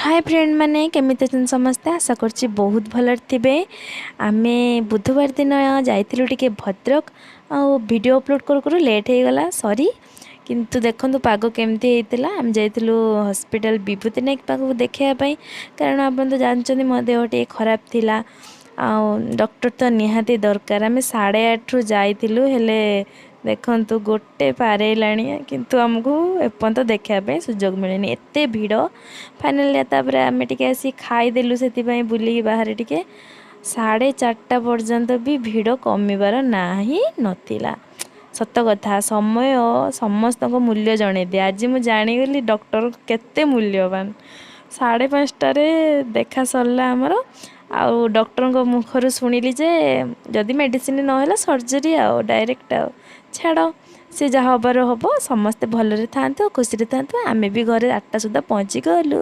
ହାଏ friend ମାନେ, କେମିତି ଅଛନ୍ତି ସମସ୍ତେ? ଆଶା କରୁଛି ବହୁତ ଭଲରେ ଥିବେ। ଆମେ ବୁଧବାର ଦିନ ଯାଇଥିଲୁ ଟିକେ ଭଦ୍ରକ, ଆଉ ଭିଡ଼ିଓ ଅପଲୋଡ଼ କରୁ କରୁ ଲେଟ୍ ହେଇଗଲା, ସରି। କିନ୍ତୁ ଦେଖନ୍ତୁ ପାଗ କେମିତି ହେଇଥିଲା। ଆମେ ଯାଇଥିଲୁ ହସ୍ପିଟାଲ ବିଭୂତି ନାୟକ ପାଖକୁ ଦେଖାଇବା ପାଇଁ, କାରଣ ଆପଣ ତ ଜାଣିଛନ୍ତି ମୋ ଦେହ ଟିକେ ଖରାପ ଥିଲା ଆଉ ଡକ୍ଟର ତ ନିହାତି ଦରକାର। ଆମେ 8:30ରୁ ଯାଇଥିଲୁ, ହେଲେ ଦେଖନ୍ତୁ ଗୋଟେ ପାରେଇଲାଣି, କିନ୍ତୁ ଆମକୁ ଏପର୍ଯ୍ୟନ୍ତ ଦେଖିବା ପାଇଁ ସୁଯୋଗ ମିଳିନି, ଏତେ ଭିଡ଼। ଫାଇନାଲି ତାପରେ ଆମେ ଟିକେ ଆସି ଖାଇଦେଲୁ, ସେଥିପାଇଁ ବୁଲିକି ବାହାରେ ଟିକେ 4:30 ପର୍ଯ୍ୟନ୍ତ ବି ଭିଡ଼ କମିବାର ନାହିଁ ନଥିଲା। ସତ କଥା, ସମୟ ସମସ୍ତଙ୍କ ମୂଲ୍ୟ ଜଣେଇଦିଏ। ଆଜି ମୁଁ ଜାଣିଗଲି ଡକ୍ଟର କେତେ ମୂଲ୍ୟବାନ। 5:30ରେ ଦେଖା ସରିଲା ଆମର, ଆଉ ଡକ୍ଟରଙ୍କ ମୁଖରୁ ଶୁଣିଲି ଯେ ଯଦି ମେଡ଼ିସିନ ନହେଲା ସର୍ଜରୀ, ଆଉ ଡାଇରେକ୍ଟ। ଆଉ ଛାଡ଼, ସେ ଯାହା ହେବାର ହେବ। ସମସ୍ତେ ଭଲରେ ଥାଆନ୍ତୁ, ଖୁସିରେ ଥାଆନ୍ତୁ। ଆମେ ବି ଘରେ 8ଟା ସୁଦ୍ଧା ପହଞ୍ଚିଗଲୁ।